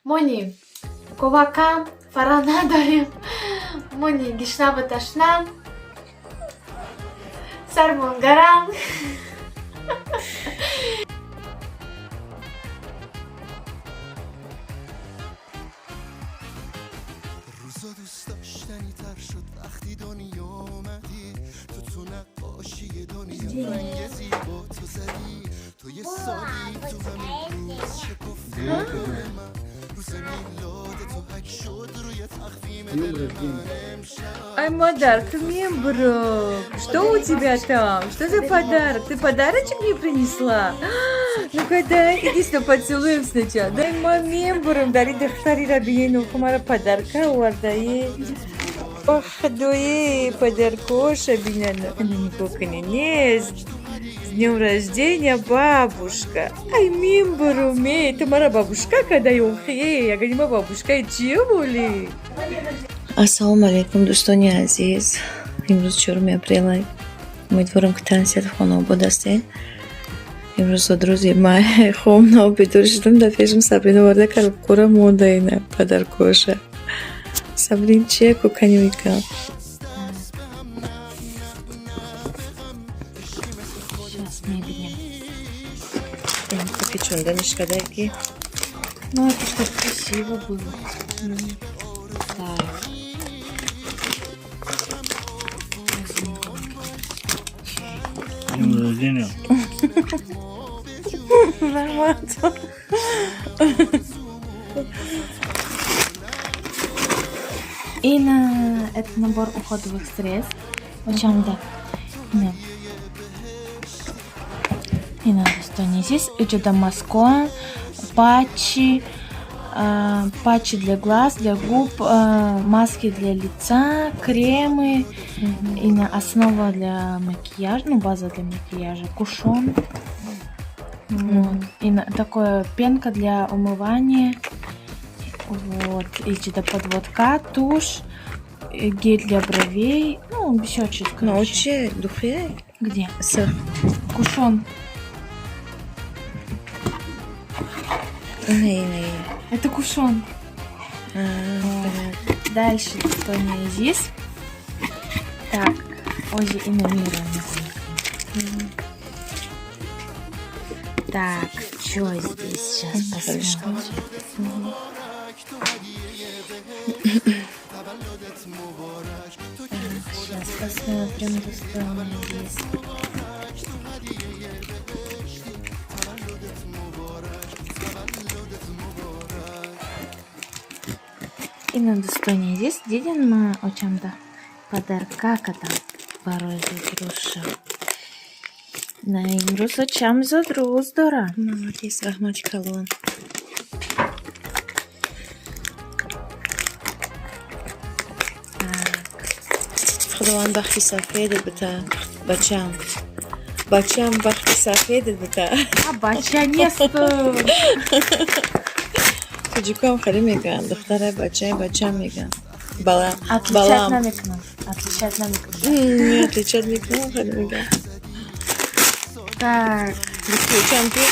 Мони ковакам фара надорем. Мони гишнаву ташна. Сармон гарам. روزا دوست داشتنی تر شد وقتی دنیا اومدی تو تو نقاشی دنیا رنگ زیبا تو زدی تو یه سالی تو همین روز شکفته من روز میلاد تو حک شد روی تقویم دل من امشب. Ай, модар, ты мемброк. Что у тебя там? Что за подарок? Ты подарочек мне принесла? Ну-ка дай, иди сюда, поцелуем сначала. Дай мамембурам, дари духтари рабину, хумара подарка овардаи. Ох, худое, подаркоша бинана. Нигоҳ нест. С днем рождения, бабушка. Ай, мембуру ме, ты мара бабушка када ёхе, агар ма бабушка чия боли? Ассалому алайкум, дӯстони азиз. Имрӯз 4 апрела. Умедворам, ки тансиҳату хонаобод ҳастед. Имрӯз зодрӯзи май хом нобедор шудам, дар пешам Сабрин оварда коробкора монда, ина подаркоша. Сабрин, чия куканюйка? Сейчас мебинем. Печонданиш кадай ки. Ну, это чтобы красиво было. Так. Днем рождения. Раҳмат. Ина, это набор уходовых средств. Очамда. Ина. Ина, дӯстони азиз. Иҷода маскон, патчи, патчи для глаз, для губ, маски для лица, кремы, ина основа для макияжа, ну, база для макияжа, кушон. Вот. И такое пенка для умывания. Вот. И что-то подводка, тушь, гель для бровей. Ну, еще что-то, Ну, короче. чия духия? Где? Сир. Кушон. Ина, ина, ина. Это кушон. А, понятно. Дальше дӯстони азиз. Так, ози ина мира. Так, что здесь сейчас Хорошо. Посмотрим. Так, сейчас посмотрим, дӯстони азиз. Ина, дӯстони азиз, дидин ма очамда подарка кадам барои зодрӯзша. На имрӯз очам зодрӯз дорам. Молодец, раҳмати калон. Так, Худованд бахти сафедат бита, бачам. Бачам бахти сафедат бита. А бача нест. Тоҷикоам хеле мегӯянд, духтара бачаи бачам мегӯянд. Бала, Отличать балам. Намекунам. Отличать намекунам. Не отличать мекунам, хеле мегӯянд. Так, Гуфтучам ки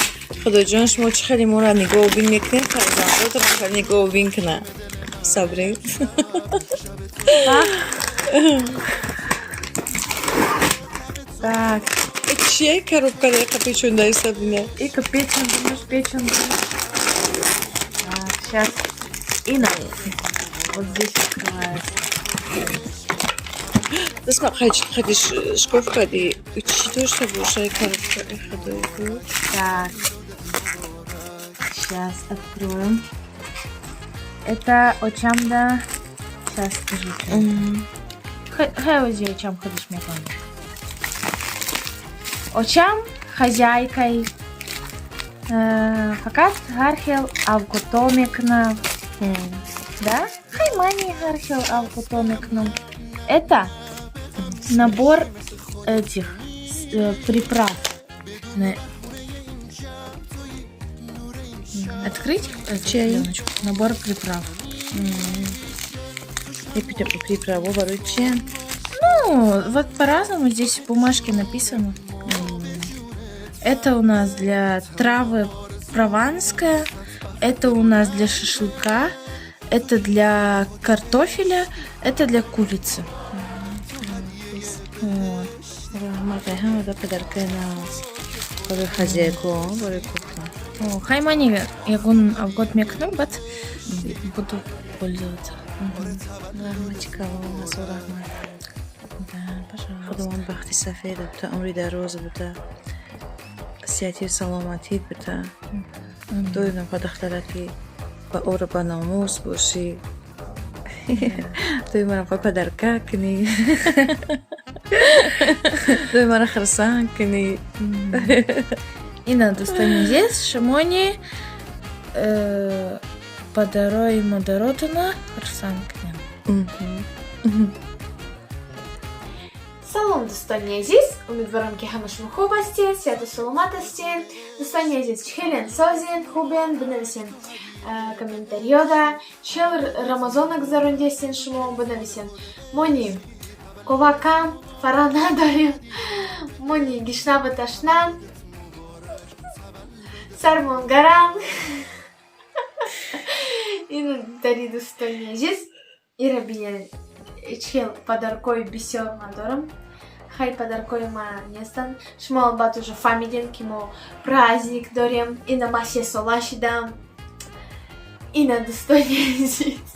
худоҷон, шумо чӣ хеле моро нигоҳубин мекунед, фарзандотро хеле нигоҳубин кунад. Сабрин. Так. Так. Чия коробка дақа печондаи, Сабрина? Ика печен, думаешь, печен. Так, сейчас. Ина. Вот здесь открывается. Дастма хади шкоф кади. Чӣ дошта бошай коробка, худои буд? Так. Сейчас откроем. Это очамда. Сейчас скажу. Хай ози очам ходиш мекон. Очам хозяйкой. Фақат ҳар хел авқото мекунам. Да? Хай мани ҳар хел авқото мекунам. Это набор этих приправ. Открыть эту Чай. пленочку? Набор приправ. Приправо барои чия? Ну, вот по-разному здесь в бумажке написано. Это у нас для травы прованская, Это у нас для шашлыка, это для картофеля, это для курицы. Вот. Раҳмат, ҳамада подаркаи нав барои хозяйко, барои кухня. О, хай мани ягон авгот мекунам, баъд буду пользоваться. Раҳмати калон, ҳазор раҳмат. Да, пожалуйста. Худованд бахти сафеда бута, умри дароз бута, сиҳатию саломатит бута. Доимам ба духтараки ба ора, ба номус бошӣ. Доим маро подарка кунӣ, доим маро хурсанд кунӣ. Ина, дӯстони азиз, шумони падарои модаротона хурсанд кунем. Салом, дӯстони азиз! Умедворам, ки ҳама шумо хуб ҳастед, сиҳату саломат ҳастед. Дӯстони азиз, чӣ хелен, созен, хубен? Бинависен комментариёда. Чел Рамазона гузарондестен шумо, бинависен. Мони кова кам, фара надорем. Мони гишнава ташна. Сармон гарам. Ину дари, дӯстони азиз, ира бинед, чхел подаркои бисёр ман дорам. Хай, подаркои ма нестанд. Шумо албатта уже фаҳмидем, ки мо праздник дорем. Ина, ма 3 сола шидам. Ина, дӯстони азиз,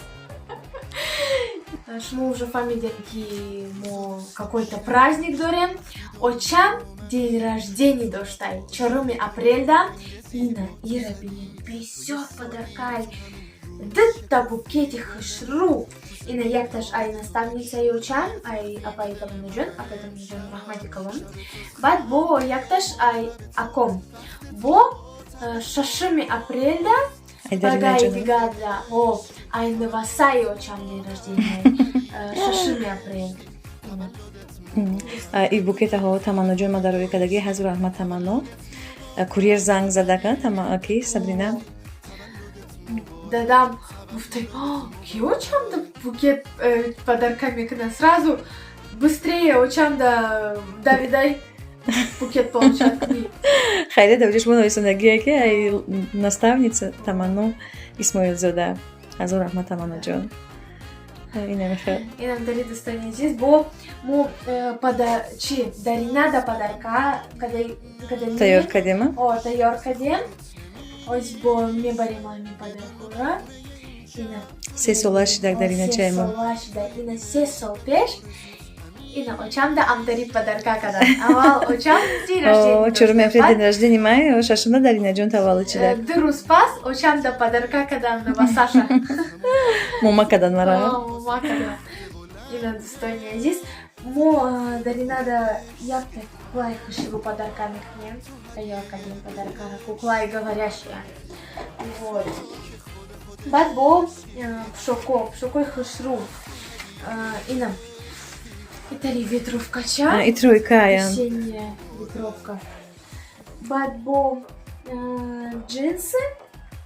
шумо уже фаҳмидем, ки мо какой-то праздник дорем. Очам день рождения доштай 4 апрелда. Ина, ира бинед, бисёр подаркай, дитта букети хушрӯ. Ина якташ ай наставницаи очам, ай апаи Таманаҷон. Апаи Таманаҷон, раҳмати калон. Баъд бо якташ ай аком. Бо 6 апрелда багаи дигада о ай навасаи очам день рождения, 6 апрел. И букетаҳо Таманноҷон ма дарои кадаги. Ҳазор раҳмат, Таманно. Курьер занг задака ки Сабрина. Дадам гуфтай, ки очамда букет подарка мекунад, сразу быстрее очамда давидай букет получать кунӣ. Хайре, давҷа шумо нависондагие, ки ай наставница Таманно Исмоилзода. Ҳазор раҳмат, Таманноҷон. Инамихел. Инам дари, дӯстони азиз, бо мо пада чи даринада подарка тайёр кардема. О, тайёр кардем. Оз бо мебарем ами подаркора. Ина. 3 сола шидак дариначаи мо. 3 сола шида. Ина, 3 сол пеш ина очамда амдари подарка кардам. Аввал очам день рождения. 4 апрел день рождения май, шашумда Даринаҷон таваллуд шидак. 2 рӯз пас очамда подарка кардам ба Саша. Мома кадан мара. Мома кардам. Ина, дӯстони азиз, мо даринада якта куклаи хушрӯ подарка мекунем. Тайёр кардем подаркара, куклаи говорящая. Вот. Баъд бо пӯшоко, пӯшокои хушрӯ. Ина итари ветровкача. И тройкая. Осенняя ветровка. Баъд бо джинсы.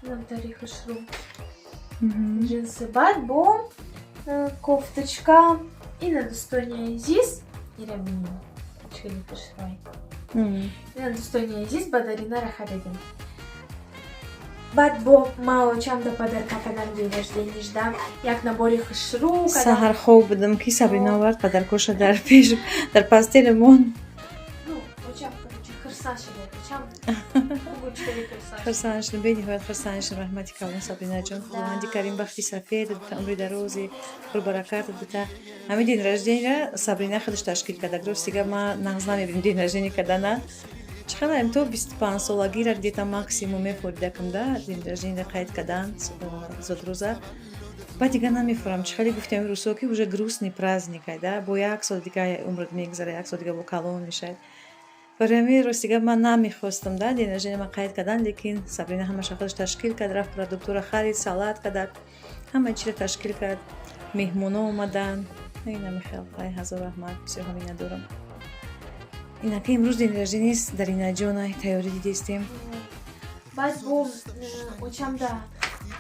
Намтари хушрӯ. Джинсы. Баъд бо кофточка. Ина, дӯстони азиз, ира бинем. Хеле хушрӯй. Ина, дӯстони азиз, ба Даринара харидем. Баъд бо ма очамда подарка кардам день рождения ждам. Як набори хушрӯ кардам. Саҳар хоб будам, ки Сабрина овард подаркоша, дар пеш, дар постелемон. Ну, очам, короче, хурсанд шуда. Очам бугу, чӣ хурсанд. Хурсанд шудам, бениҳоят хурсанд шудам. Раҳмати калон, Сабринаҷон. Худованди карим бахти сафед бута, умри дарози пурбаракат бута. Ҳамин день рождения Сабрина худаш ташкил карда. Рости гап, ма нағз намебинам день рождения кардана. Чӣ қадарем, то 25 солагира где-то максимум мефоридакам да день рождения қайд кардан, зодрӯза. Баъд дигар намефорам. Чӣ хеле гуфтем рӯсо, ки уже грустный праздник да, бо як сол дига умрат мегузара, як сол дига бо калон мешавад. Барои ҳамин, рости гап, ман намехостам да день рождения ма қайд кардан, лекин Сабрина ҳамаша худаш ташкил кард. Рафт, продуктора харид, салат карда, ҳама чиро ташкил кард, меҳмоно омаданд. Инамихел, ай ҳазор раҳмат, бисёр ҳамин надорам. Инака имрӯз день рождения Даринаҷона, тайёрӣ дидестем. Баъд бо очамда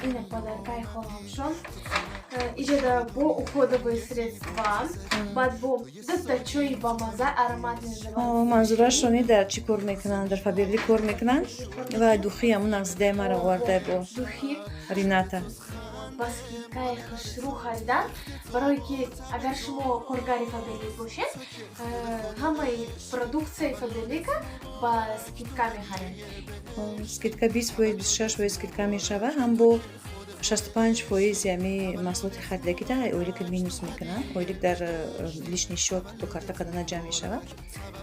ина подаркаи холамшон. Иҷода бо уходовые средства, баъд бо дута чои бамаза, ароматный. Манзурашони дар чӣ кор мекунанд? Дар Фаберлик кор мекунанд ва духи ҳамун нағзидаи маро оварда бо Духи Рината. Ба скидкаи хушрӯ харидан, барое ки агар шумо коргари Фаберлик бошед, ҳамаи продукцияи Фаберлика ба скидка мехаред. Скидка 20%, 26% скидка мешава, ҳам бо 65% ами маҳсулоти харидагида ойлик минус мекунад. Ойлик дар личный счет то карта кадана ҷамъ мешавад.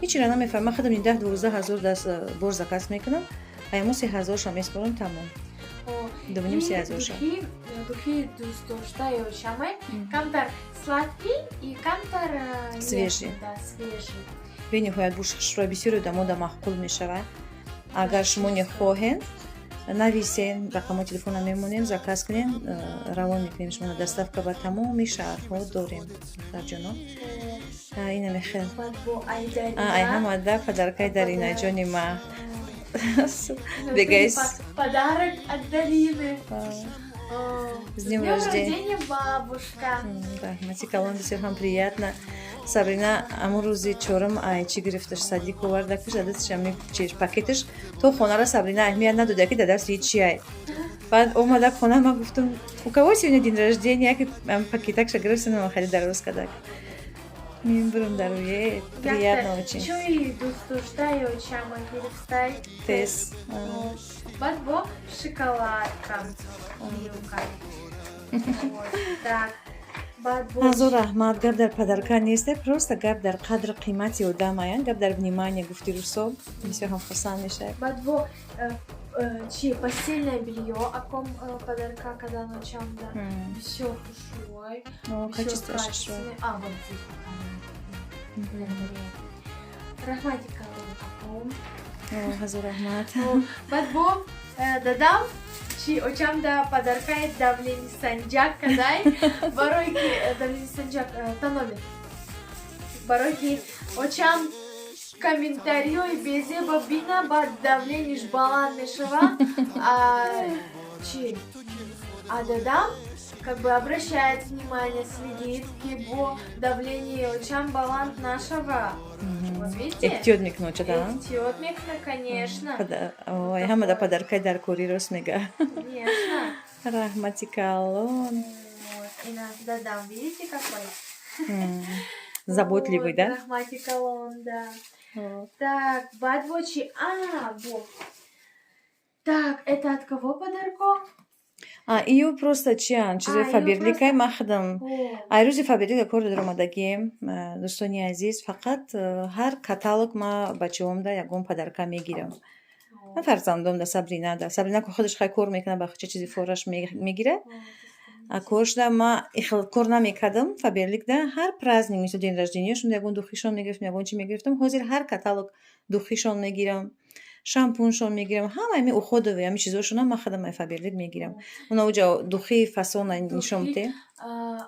Ҳечира намефаҳмам, ман худам 10-12 ҳазор даст бор заказ мекунам, аямо 3000-ша меспорам, тамом, дувним 30 ҳазорша. Духи дӯстдоштаи шамай камтар сладкий и камтар свежий. Да, свежий. Бениҳоят буш хушрӯ, бисёри одамода маъқул мешавад. Агар шумо нехоҳед, нависен, рақамҳои телефона мемонем, заказ кунем, равон мекунем шумо, доставка ба тамоми шаҳрҳо дорем, духтарҷоно. Инаме хел ай ҳамада подаркаи Даринаҷони ма бегайс. Подарок от Дарины. С днем рождения, бабушка! Раҳмати калон, бисёр ҳам приятно. Сабрина амун рӯзи чорум ай чӣ гирифташ, садик оварда, киш дадасташ ами чиш пакеташ то хонара. Сабрина аҳамият надода, ки дадаст ҳеҷ ай. Баъд омада хона, ман гуфтам: «У кого сегодня день рождения?» Ки пакетакша гирифтам, хари дароз кадак мебурам даруе. Приятно очень. Чои дӯстдоштаи очама гирифтай. Тез. Баъд бо шоколадка Милка. Так. Ҳазор раҳмат. Гап дар подарка несте, просто гап дар қадру қимати одам аян, гап дар внимание, гуфти русо. Бисёр ҳам хурсанд мешавад. Баъд бо чи, постельное белье аком подарка кадан очамда. Бисёр хушрӯй. Качествоаш хушрӯй. А, вот здесь. Раҳмати калон, аком. Ҳазор раҳмат. Баъд бо дадам чи очамда подаркаи давление санҷак кадай, барое ки давление санҷак, тонометр, барое ки очам комментариҳои безеба бина, баъд давлениеш баланд мешава. Чи, а дадам как бы обращает внимание, следит, ки бо давление очам баланд нашава. Вот видите? Эҳтиёт мекунад очада. Эҳтиёт мекунад, конечно. Ой, ҳамада подаркаи даркорӣ, рост мега. Конечно. Раҳмати калон. Вот. Ина дадам, видите, какой? Заботливый, Вот, да? Раҳмати калон, да. Так, баъд бо чи? А, во. Так, это от кого подарко? А, ию просто чиан, чизои А, ию Фаберликай просто ман худам. О, Ай рӯзи Фаберлика кор даромадагием, дӯстони азиз, фақат ҳар каталог ма бачаҳомда ягон подарка мегирам. Ман фарзандомда, Сабринада. Сабрина ку худаш хай кор мекунад, ба чӣ чизи фораш мегирад. А коршда ма ихел кор намекардам Фаберликда, ҳар праздник, мисол день рожденияшон, ягон духишон мегирифтам, ягон чи мегирифтам. Ҳозир ҳар каталог духишон мегирам, шампуншон мегирам, ҳама ами уходовый ами чизошонам ман худам ай Фаберлик мегирам. Уна уҷа духи фасона нишон Духи, бите.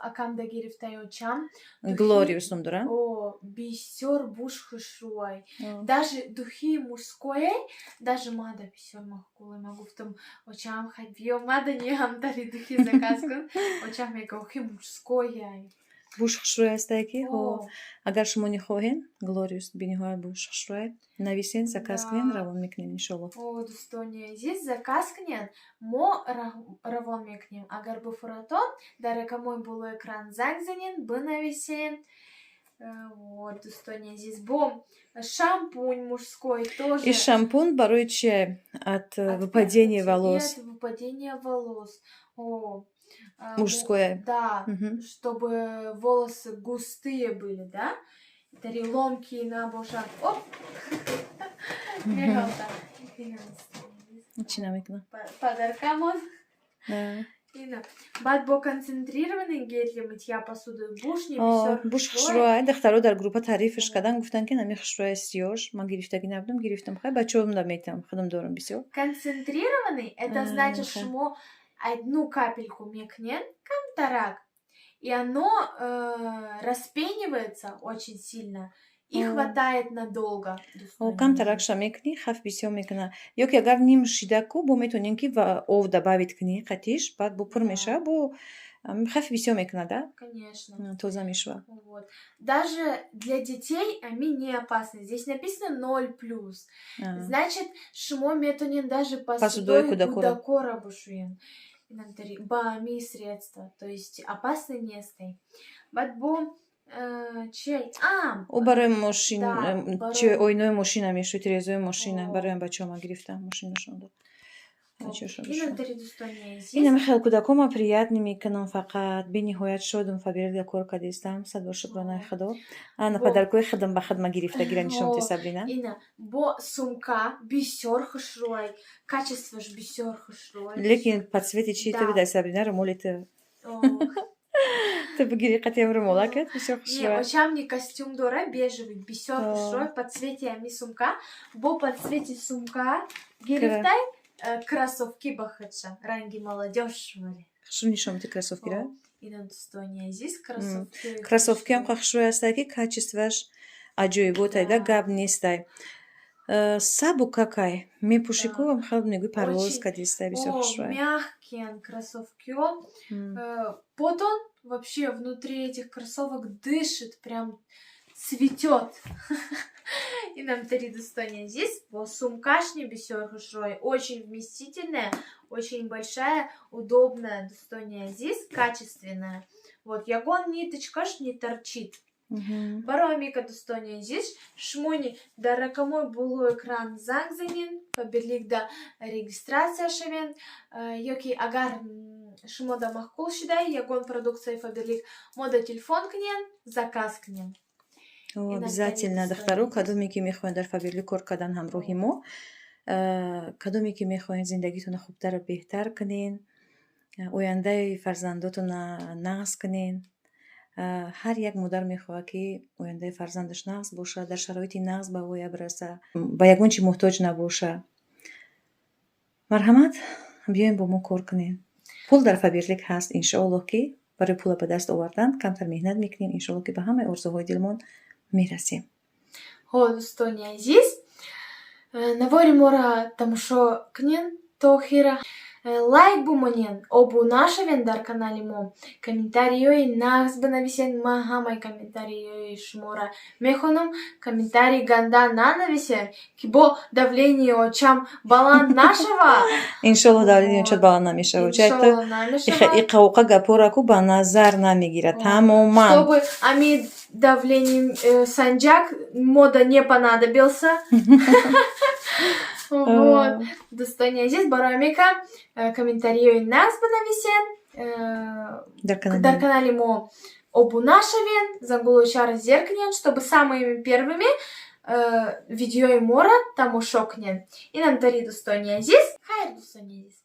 Акамда гирифтаи очам. Духи Глориус ном дорам. О, бисёр буш хушрӯй. Даже духи мужское, даже мада бисёр маъқуле. Ма гуфтам: «Очам, хай биё, мада не ҳамтари духи заказ кун». Очам мега: «Охи, мужское». Буш хушрӯй ҳастае ки О, агар шумо нехоҳен, Глориус бениҳоят буш хушрӯй, нависен, заказ кунен, равон мекунем, иншолло. О, дӯстони азиз, заказ кунед, мо равон мекунем. Агар буфуратон, дар рақамҳои болои экран занг занед, бинависен. Вот, дӯстони азиз, бо шампунь мужской тоже. И шампунь барои чи? От От выпадения пахоти и волос. От выпадения волос. О, Мужское. Да, Мгм. Чтобы волосы густые были, да? Тари ломкие набошад. Оп! Мегалта. Чӣ намекунам? Подаркамон. Да. Ина. Баъд бо концентрированный гель для мытья посуды, бушни О, бисёр буш хушрӯй. Хушрӯай. Духтаро дар группа таърифш кардан, гуфтанд, ки нами хушрӯай сиёш. Ман гирифтагӣ набудам, гирифтам. Хай, бачаҳом да метам, худам дорам бисёр. Концентрированный, это А, значит, ха. Шумо одну капельку мекнен, камтарак, и оно распенивается очень сильно. И хватает надолго. Камтаракша мекунӣ, хаф бисёр мекуна. Ё ки агар ним шида ку, бо метавонем, ки ов добавить кунӣ қатиш, баъд бо пур мешава, бо хаф бисёр мекунад, да? Конечно. Тоза мешава. Вот. Даже для детей они не опасны. Здесь написано 0+. Значит, шумо метонен даже посудои кӯдакора бушуен. Ба ами средства. То есть опасны нестай. Баъд бо чай. А, Ӯ барои мошин, чи оинои мошина мешуд, тирезои мошина. Барои бачаҳо ман гирифтам, мошинашон. Инам хел кӯдакома приятный мекунам фақат. Бениҳоят шодум, Фаберлика кор кардистам. Сад бор шукронаи Худо. Ана подаркои худам ба худ ма гирифта, гира нишон те, Сабрина. Ина бо сумка бисёр хушрӯй, качествош бисёр хушрӯй. Лекин по цвети чи ту бидай, Сабрина, румоли ту. Ту бигири қатиам румолакат бисёр хушрӯй. Очамни костюм дора бежевый, бисёр хушрӯй, по цвети ами сумка, бо по цвети сумка гирифтай кроссовки ба худша ранги молодёжь вале. Хушрӯ нишон медиҳи кроссовкира. Ина, дӯстони азиз, кроссовки. Кроссовкиам хушрӯй ҳастай, ки качествоаш аҷоиботай да, гап нестай. Сабукакай мепӯши ку, хел мегӯи парвоз кадистай, бисёр хушрӯй. Мягкие кроссовки. Потом вообще внутри этих кроссовок дышит, прям цветет. Инам тари, дӯстони азиз, бо сумкашни бисёр хушрӯй, очень вместительная, очень большая, удобная, дӯстони азиз, качественная. Вот, ягон ниточкаш не торчит. Барои мика, дӯстони азиз, шумони дар рақамҳои болои экран занг занен, Фаберликда регистрация шавен, ё ки агар шумо да маъқул шудай ягон продукцияи Фаберлик, мо да телефон кунен, заказ кунен. Обязательно, духтаро, кадоме ки мехоҳанд дар Фаберлик кор кардан ҳамроҳи мо, кадоме ки мехоҳед зиндагитонро хубтару беҳтар кунен, ояндаи фарзандотонро нағз кунен. Ҳар як модар мехоҳад, ки ояндаи фарзандаш нағз бошад, дар шароити нағз ба воя бираса, ба ягон чи муҳтоҷ набошад. Марҳамат, биёем, бо мо кор кунем. Пул дар Фаберлик ҳаст, иншоаллоҳ, ки барои пула ба даст овардан камтар меҳнат мекунем, иншоаллоҳ, ки ба ҳамаи орзуҳои дилмон мерасем. Ҳо, дӯстони азиз, навори моро тамошо кунен то охира, лайк бумонен, обуна шавен дар канали мо, комментариёи нағз бинависен. Ман ҳамаи комментариёи шуморо мехонам. Комментарии ганда нанависен, ки бо давление очам баланд нашава. Иншоалло, давление очат баланд намешава. Иқавоқа гапҳоро ку ба назар намегирад тамоман. Чтобы ами давление санҷак мода не понадобился. Вот, дӯстони азиз, барои мека комментариёи нағз бинависен, дар канали мо обуна шавен, зангулочаро зер кунен, чтобы самыми первыми видеои моро тамошо кунен. Инам тари, дӯстони азиз. Хайр, дӯстони азиз.